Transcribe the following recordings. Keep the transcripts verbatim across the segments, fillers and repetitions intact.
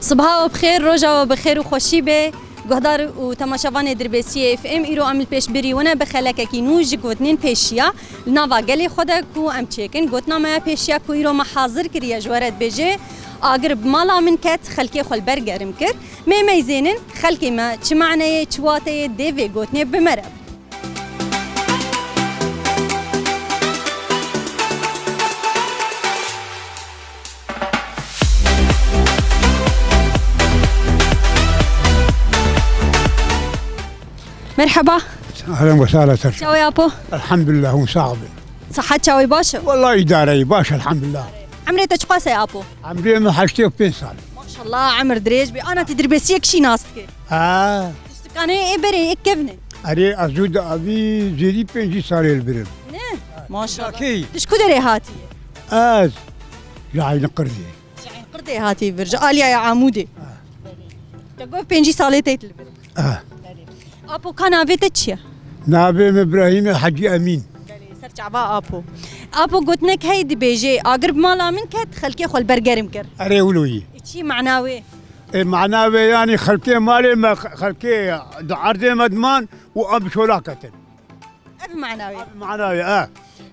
Sibaha we bi xêr, roja we bi xêr û xweşî be. Guhdar û temaşevanê Dirbêsiyê F M, îro em li pêşbirî we ne bi xelekekî nû ji gotinên pêşiya li nava gelê xwe de ku em çêkin. Gotina me ya pêşiya ku îro me hazir kiriye ji we re dibêje, agir bi mala min ket, xelkê xwe li ber germ kir. Mê meyzênin, xelkê me çi maneyê, çi wateyê dê vê gotinê bi me re. Merheba. Ehlen ve sehlen. Çawa ye apo? Elhamdülillah, hûn sax bin. Sihet çawa ye, baş e? Wellahî îdare ye, baş, elhamdülillah. Emrê te çiqas e apo? Emrê min heştê û pênc sal. Maşallah, emir dirêj be. Ana tu Dirbêsiyê kişî nas dike? Ha. Tiştikanê ê berê ê kevne. Erê, ez zû di avî zêdî pêncî salê li vir im. Ne? Maşallah. Kî? Tu ji ku derê hatiye? Ez ji Eyn Qirdê. Ji Eyn Qirdê hatî vir, ji aliyaya Amûdê. Ah. Te got pêncî salê tê li vir. Ah. Apo, ka navê te çi ye? Navê min Îbrahîm e, Hecî Emîn. Belê, ser çava apo. Apo, gotinek heye dibêje, agir bi mala min ket, xelkê xwe li ber germ kir. Erê, wilo yî. Ê çi mana wê? Ê mana wê, yanî xelkê malê me, xelkê di erdê me diman û em bi şola ketin. Ev mana wê. Ev mana wê, e.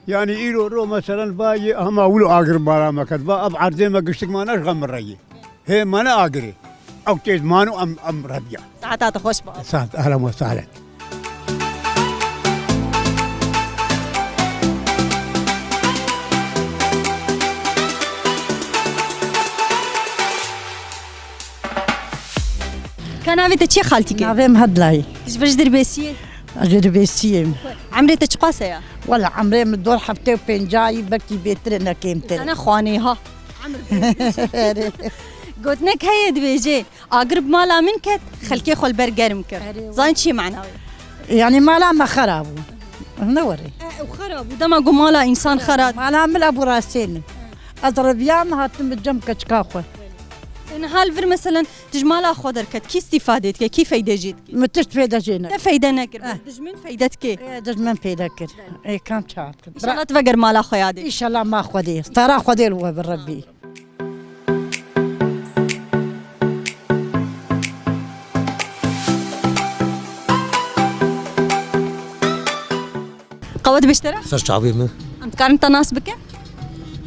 Yanî îro ro meselen va yê hema wilo agir mala me ket. Va ev erdê me giştik mane ji xem re yê. Hê mane agirê. Ew têz man û em, em reviya. Saeta te xweş be. Saet, ehlen ve sehlen. Ka navê te çi ye xaltîkê? Navê min Hedlayê. Tu ji vir ji Dirbêsiyê? Ez ji Dirbêsiyê me. Emrê te çiqas e ya? Wela emrê min dor heftê û pênca yî, belkî bêtir e, ne kêmtir. Sana xwanê ha. Emr. Gotinek heye dibêje, agir bi mala min ket, xelkê xwe li ber germ kir. Erê, Zanî çi mana wê? Yanî mala me xera bû. Ne werê. E, ew xera bû. Dema ku mala însan xera. Mala min bû rastên. Ez reviyam, hatim bi cem keçika xwe. Niha li vir meselen tu ji mala xwe derket, kî îstîfadê dike, kî feyde jê dike? Min tişt feyde jê nekir. Te feyde nekir, Eh. bes dijmin feyde dike. Ê, dijmin feyde kir. Ê, kam çawa kir. Înşallah tu veger mala xwe ya dê. Înşallah ma Xwedê. Stara Xwedê li we bi Rebbî. Qewet biştera? Ser çavê min. Em dikarin te nas bikin?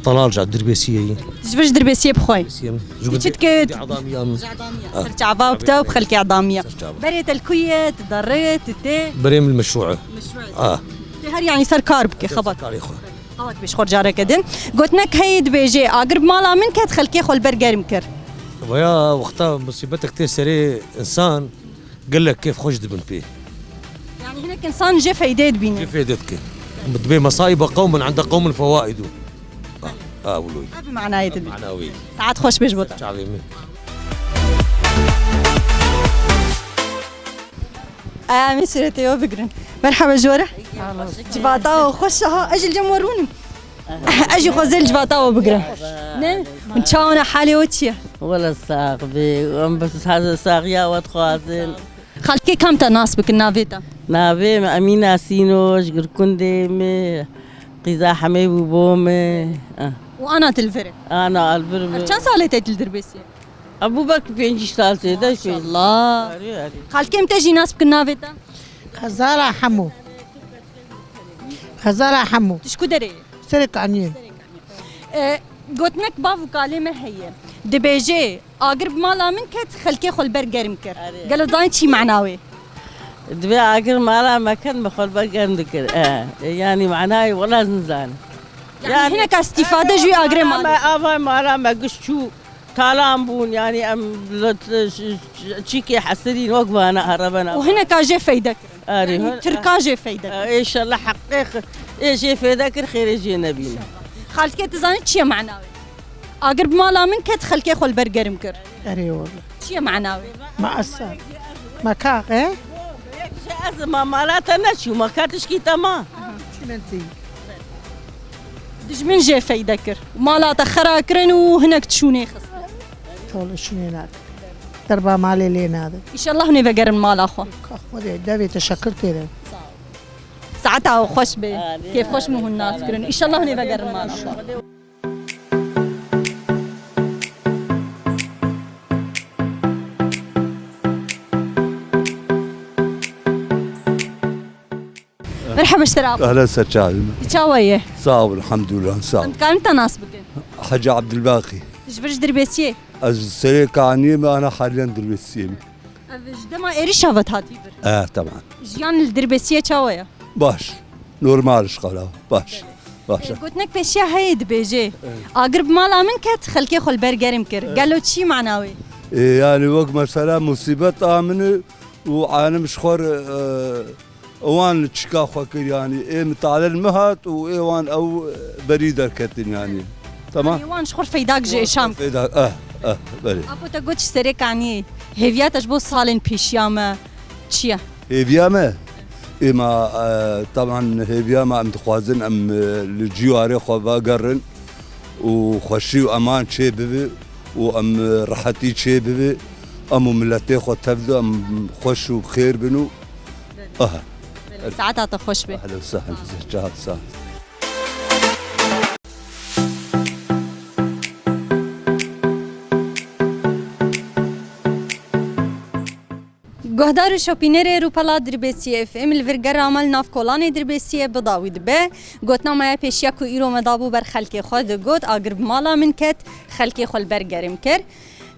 Talal ca, Dirbêsiyê yî. Ji vir ji Dirbêsiyê bi xwe yî. Dirbêsiyê min. Ji Tu çi gundê, dikê? Gundê Adamiya min. Ji Adamiya. Ah. Ser çava bi te û bi xelkê Adamiya. Ser çava. Berê te li ku ye, tu derê, tu tê? Berê min li meşrû e. Meşrû e. Ah. Tu her yanî ser kar bike, Ser xebat. Karê xwe. Xebat bêj xwe careke din. Gotinek heye dibêje, agir bi mala min ket, xelkê xwe li ber germ kir. Vaya wexta musîbetek tê serê însan, gelek kêf xweş dibin pê. Yani hinek insan jê feyde dibîne. Jê feyde dike. Dibê mesaiba qewmin inde qewmin fewaidu. Ha, ha, wilo. Ev manayê dibîne. Mana wê. Saet xweş bêj bo te. Çavê min. Aya min sûretê we bigirin. Merhaba ji we re. Civata we xweş e ha. Ez jî li cem we rûnim. Ez jî xwezê li civata we bigirim. Ne? Hûn çawa ne, halê we çi ye? Wele sax bê. Em bi saxiya we dixwazin. Xalkê kam te nas bikin navê te? Navê min Emîna Sînoş, Girkundê min, qîza Hemê bû bo min. Ah. Û ana tu li vir e? Ana li vir Ev min. Çend salê te li Dirbêsiyê? Ev bû belkî pêncî sal tê de. Maşallah. Erê, erê. Xalkê min te jî nas bikin navê te? Xezala Hemû. Xezala Hemû. Tu ji ku derê yî? Serê Kaniyê. E, gotinek bav û kalê me heye. Dibêje, agir bi mala min ket, xelkê xwe li ber germ kir. Erê. Gelo zanî çi mana wê? Dibê agir mala me ket, me xwe li ber germ dikir. E, e, yanî manayê wela ez nizanim. Yanî hineka îstîfade ji wî agirê mala me, avay mala me giş çû, talan bûn, yanî em li t-, ş-, ş-, çîkê hesirîn wek vana herebena. Û hineka jê feyde kirin. Erê, Yanî hol-, Tirka jê feyde kir. E, înşallah heqê x-, ê jê fêde kir, xêrê jê nebîne. Xalkê, tu zanî çi ye mana wê? Agir bi mala min ket, xelkê xwe li ber germ kir. Erê wele. Çi ye mana wê? Ma esa. Ma kax, e? Ez ma mala te neçû, ma ka tişkî te ma. Çi min tî? Dijmin jê feyde kir. Mala te xera kirin û hinek tişûnê xist. Tol şûnê nade. Derba malê lê nade. Înşallah hûn ê vegerin mala xwe. Ka Xwedê devê te şekir têre. Saeta we xweş be. Kêf xweş min hûn nas kirin. Înşallah hûn ê vegerin mala xwe. Merhaba, ji te re. Ehlen, ser çavê me. Tu çawa ye? Sağ ol, elhamdülillah, sağ ol. Em dikarin te nas bikin? Hacı Abdülbaki. Tu ji vir ji Dirbêsiyê? Ez ji Serê Kaniyê me, ana haliyen Dirbêsiyê me. Ev ji dema êrîşa ve hatî vir? Eh, tamam. Jiyan li Dirbêsiyê çawa ye? Baş. Normal ji xala. Baş. Baş. E, gotinek pêşiya heye dibêje. Evet. Agir bi mala min ket, xelkê xwe li ber germ kir. Evet. Gelo çi mana wê? E, yani wek mesela musîbet a min û anim ji xwe re, e, wan çika xwe kir, yani ê mitalel mi hat û ê wan ew berî derketin yani. Tamam. Yani wan ji xwe feydak ji êşam. Feydak, eh, eh, belê. Apo te got ji Serê Kaniyê. Hêviya te ji bo salên pêşiya me çi ye? Hêviya me? Êma, e, taban hêviya me em dixwazin em, e, li cîwarê xwe vegerin û xweşî û eman çê bibe û em, e, rehetî çê bibe. Em û miletê xwe tev de em xweş û bi xêr bin û aha. Saeta te xweş be. Ehlen sehlen, sağ ol. Guhdar û şopînerê Rûpela Dirbêsiyê F M, li vir gera me li nav kolanê Dirbêsiyê bi dawî dibe. Gotina me ya pêşiya ku îro me dabû ber xelkê xwe digot, agir bi mala min ket, xelkê xwe li ber gerim kir.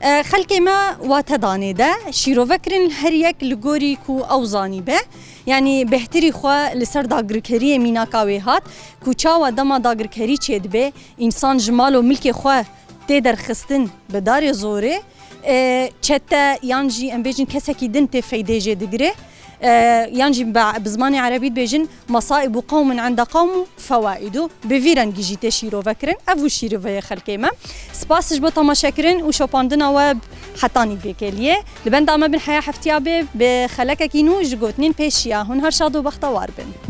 E, xelkê me watedanê de şîrove kirin, her yek li gorî ku ew zanîbe. Yanî bêhtirî xwe li ser dagirkeriyê mînaka wê hat, ku çawa dema dagirkerî çêdibe, însan ji mal û milkê xwe tê derxistin bi darê zorê, e, çete yan jî em bêjin kesekî din tê feydê jê digire. E, yan jî bi, bi zimanê erebî dibêjin, "Masaibu qewmin enda qewm fewaidu", bi vî rengî jî tê şîrove kirin. Ev û şîrove ye xelkê me. Spas ji bo temaşekirin û şopandina we heta nîvê kêliyê. Li benda me bin heya heftiya bê bi xelekekî nû ji gotinên pêşiya. Hûn her şad û bextewar bin.